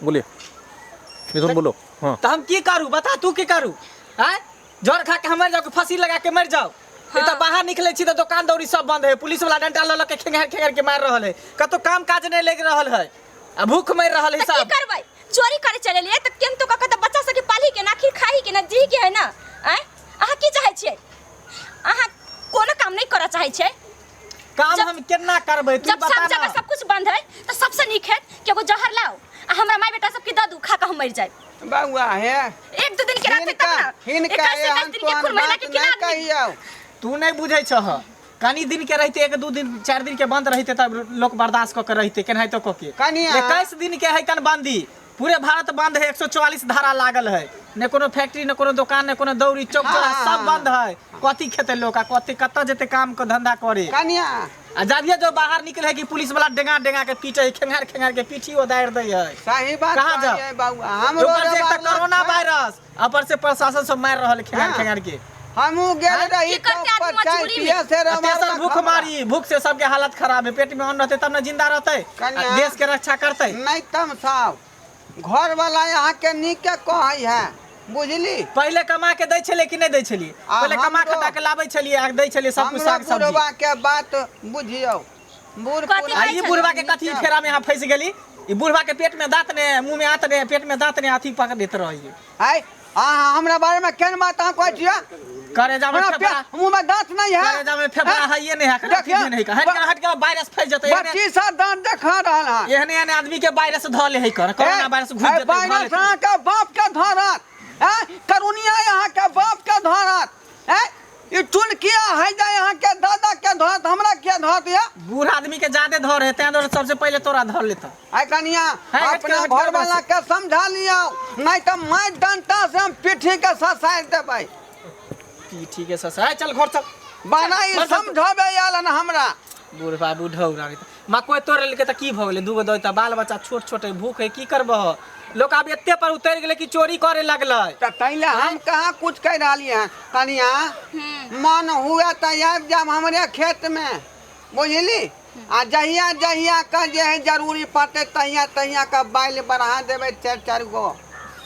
बोलिए मिथुन बोलो। हाँ। तो हम की करू बता, तू की करू? आय जर खा के हम मर जाओ कि फांसी लगा के मर जाओ? हाँ। तो बाहर निकले छी तो दुकान दौरी सब बंद है, पुलिस वाला डंडा ल ल के खेंगार खेंगार के मार रहल है, कतो काम काज नहीं लग रहल है आ भूख मर रहल है त की सब। करबै? चोरी करे चलेलियै त केन तो कऽ त बच्चा सबके पाली के ना खीर खाही के ना जी के है ना। आँय, अहाँ की चाहै छियै? अहाँ कोनो काम नहीं करऽ चाहै छियै? काम जब- हम केना करबै तू जब बता सब ना। जगह सब कुछ बंद है तो सबसे नीक है कि एगो जहर लाओ आ हमरा माय बेटा सबके दऽ दू, खा के हम मर जाए। बउआ हे, एक दू दिन के रहते तब हिनका ना। हिनका 21 एहन 21 दिन के तोहन कुल महीना बात के किना नहीं आदमी कहियौ। तू नहीं बुझै छह, कनी दिन के रहते, एक दू दिन चार दिन के बंद रहते तब लोग बर्दाश्त कऽ के रहते केनाहितो कऽ के। कनिया। 21 दिन के है कन बंदी, पूरे भारत बंद है, 144 धारा लागल है, ने कोनो फैक्ट्री ने कोनो दुकान ने कोनो दौरी चौक चौराहा हाँ, सब हाँ, बंद है। कथी खेते लोग आ कथी कतऽ जेते काम के धंधा करे? कनिया। आ जबिये जो बाहर निकले है कि पुलिस वाला डेंगा डेंगा के पीटे है, खेंगार खेंगार के पीठी उदार दै है। सही बात कहाँ जाओ? कहियै बउआ, हमरो ऊपर से एक रे तऽ कोरोना बाबा- वायरस, ऊपर से प्रशासन सब मार रहल है खेंगार हाँ। खेंगार के। हमहूँ गेल हाँ, रही की करते चौक पर आदमी चाय मजबूरी में? पिए से आ तेसर रमार भूख मारी, भूख से सबके हालत खराब है, पेट में अन्न रहते तब ना जिंदा रहते, कन्या। आ देश के रक्षा करते। नहीं तम साहब, घर वाला यहाँ के नीके कहै है, बुझली? पहिले कमा के दै छलै कि नहि दै छलियै? आ पहिले कमा हमरो- खटा के लाबै छलियै आ दै छलियै सब कुछ हमरो साग सब्जी। बुढ़वा के बात बुझियौ, बूढ़ कथी आ ई कहै बुढ़वा के कथी फेरा में यहाँ फंसि गेली? ई बुढ़वा के पेट में दांत ने, मुंह में आंत ने, पेट में दांत ने, अथी पकड़ देत रहै। है अहाँ हमरा बारे में केहन बात अहाँ कहै छियै? करेजा में हमरा फेफड़ा मुंह में दांत नहीं है, करेजा में फेफड़ा है ये नहीं है, देखियौ, नहीं है, हट के हट के वायरस फैल जेतै। एहने बच्ची सा दांत देखा रहल हन। एहने एहने आदमी के वायरस धऽ ले है कर, कोरोना वायरस घुस जेतै, धऽ वायरस लेतै। अहाँ के बाप के धरत, हैं? करुणिया यहाँ के बाप के धरत, हैं? ई चुनकिया है जे यहाँ के दादा के धरत, हमरा के धरत या? बूढ़ आदमी के ज्यादा धर है, तें दुआरे सबसे पहले तोरा धर लेता। आइ कनिया, है, हट के, अपना हट के, घर वाला के समझा लियौ, नहीं तो मैं डंटा से हम पीठी के ससारि देबै। पीठी के ससारि, चल घर चल। बना ई चल, चल। समझाबे आयल हन हमरा। बुढ़बा बुढ़ौरा रे। मकई तोड़ लेलकै तऽ की भऽ गेलै? दूगो दऽ तऽ बाल बच्चा छोट छोट है, भूख है, की करबह? लोक आब एते पर उतरि गेलै कि चोरी करे लगलै। तऽ ताहि लए हम कहाँ कुछ कहि रहलियै हन। कनिया, मन हुए तऽ आबि जायब हमरे खेतमे, बुझली? आ जहिया जहिया के जे है जरूरी पड़तै तहिया तहिया के बालि बढ़ा देबै चारि चारि गो,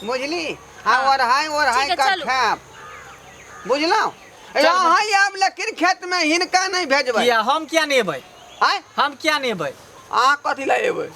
बुझली? आ ओढ़ाइ ओढ़ाइ ठीक है, के चलू। खायब, बुझलहुँ? अहाँ आयब लेकिन खेतमे हिनका नहि भेजबै। किया हम किया नहि एबै? आँय? हम किया नहि एबै? अहाँ कथी लए एबै?